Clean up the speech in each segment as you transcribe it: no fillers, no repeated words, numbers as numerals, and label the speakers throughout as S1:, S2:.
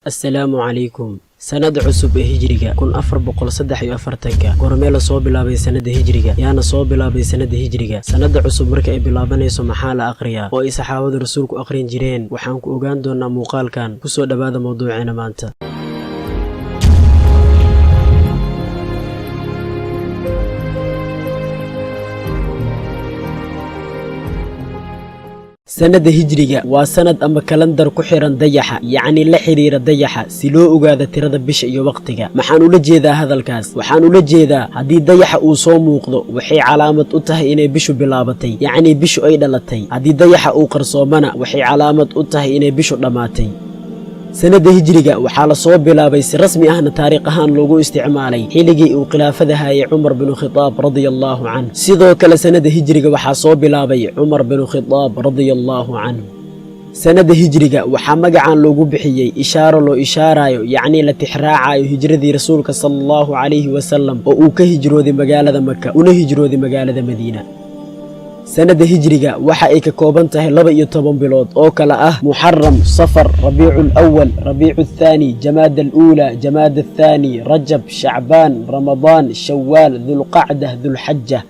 S1: Assalaamu calaykum. Sanada cusub ee Hijriga 1443-ka goormee la soo bilaabay sanada Hijriga? Yaana soo bilaabay sanada Hijriga? Sanada cusub marka ay bilaabanayso maxaa la aqriyaa oo ay saxaabadu rasuulku aqrin jireen? Waxaan ku ogaan doonaa muuqaalkan. Kusoo dhowaada mawduuceena maanta. Sanada Hijriga waa sanad ama kalandar ku xiran dayaxa, yacni la xidhiira dayaxa, si loo ogaado tirada bisha iyo wakhtiga. Maxaan ula jeedaa hadalkaas? Waxaan ula jeedaa, haddii dayaxa uu soo muuqdo, waxay calaamad u tahay inay bishu bilaabatay, yacnii bishu ay dhalatay. Haddii dayaxa uu qarsoomana, waxay calaamad u tahay inay bishu dhammaatay. Sanadda Hijriga waxaa la soo bilaabay, si rasmi ahna taariikh ahaan loogu isticmaalay, xilligii uu khilaafada hayay Cumar binu Khitaab, radia allaahu canh. Sidoo kale sanadda Hijriga waxaa soo bilaabay Cumar binu Khitaab, radia allaahu canhu. Sanadda Hijriga waxaa magacan loogu bixiyey ishaaro loo ishaarayo, yacnii la tixraacayo, hijradii rasuulka, sala allahu calayhi wasalam, oo uu ka hijrooday magaalada Maka una hijrooday magaalada Madiina. Sanadda Hijriga waxa ay ka kooban tahay 12 bilood oo kala ah Muxaram, Safar, Rabiicu Alawal, Rabiicu Athaani, Jamaada Aluulaa, Jamaada Athaani, Rajab, Shacbaan, Ramadaan, Shawaal, Dulqacda, Dulxaja.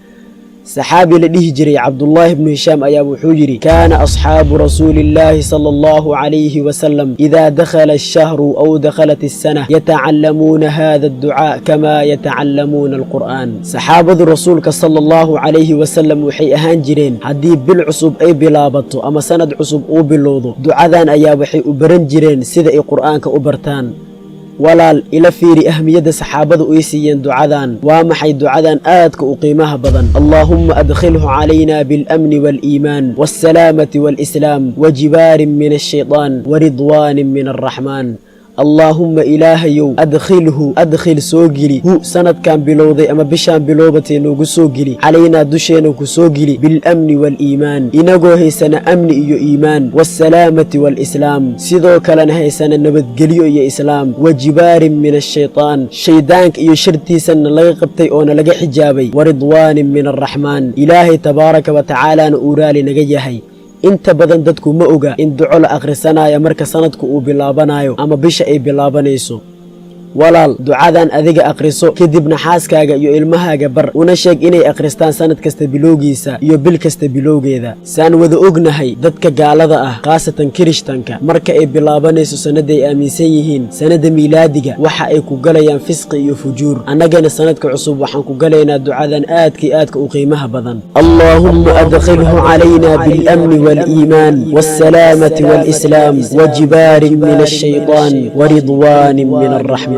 S1: Saxaabi la dhihi jiray Cabdullaahi bnu Hishaam ayaa wuxuu yidhi: "Kaana asxaabu rasuulillaahi, sala allahu calayhi wasalam, idaa dakhala alshahru aw dakhalat assana yatacallamuuna hada adducaa kamaa yatacallamuuna alqur'aan." Saxaabadu rasuulka, sala allahu calayhi wasalam, waxay ahaan jireen haddii bil cusub ay bilaabato ama sanad cusub uu bilowdo, ducadan ayaa waxay u baran jireen sida ay qur'aanka u bartaan. Walaal, ila fiiri ahmiyadda saxaabadu ay siiyeen ducadan. Waa maxay ducadan aadka u qiimaha badan? "Allaahumma adkhilhu calayna biاlamni waaliimaan waasalaamati waalislaam wajibaarin min ashaytaan waridwaanin min alraxmaan." Allaahumma, Ilaahayow, adkhilhu, adkhil, soo geli, hu, sanadkan bilowday ama bishaan bilowbatay noogu soo geli, calaynaa, dusheena ku soo geli, biاlamni waaliimaan, inagoo haysana amni iyo iimaan, waasalaamati waalislaam, sidoo kalena haysana nabadgelyo iyo islaam, wa jibaarin min ashaytaan, shaydaanka iyo shartiisana laga qabtay oona laga xijaabay, wa ridwaanin min alraxmaan, Ilaahay tabaaraka wa tacaalaana uu raali naga yahay. Inta badan dadku ma oga in duco la akhrisanayo marka sanadku uu bilaabanayo ama bisha ay bilaabanayso. Walaal, ducadan adiga akhriso, kadibna xaaskaaga iyo ilmahaaga bar, una sheeg inay akhristaan sanad kasta bilowgiisa iyo bil kasta bilowgeeda. Saan wada ognahay, dadka gaalada ah, khaasatan Kirishtanka, marka ay bilaabanayso sanadday aaminsan yihiin, sanadda miilaadiga, waxa ay ku galayaan fisqi iyo fujuur. Annagana sanadka cusub waxaan ku galaynaa ducadan aadkii aadka u qiimaha badan: "Allaahumma adkhilhu calayna biاlamni waaliimaan waasalaamati waalislaam wajibaarin min ashaytaan waridwaanin min alraxmaan."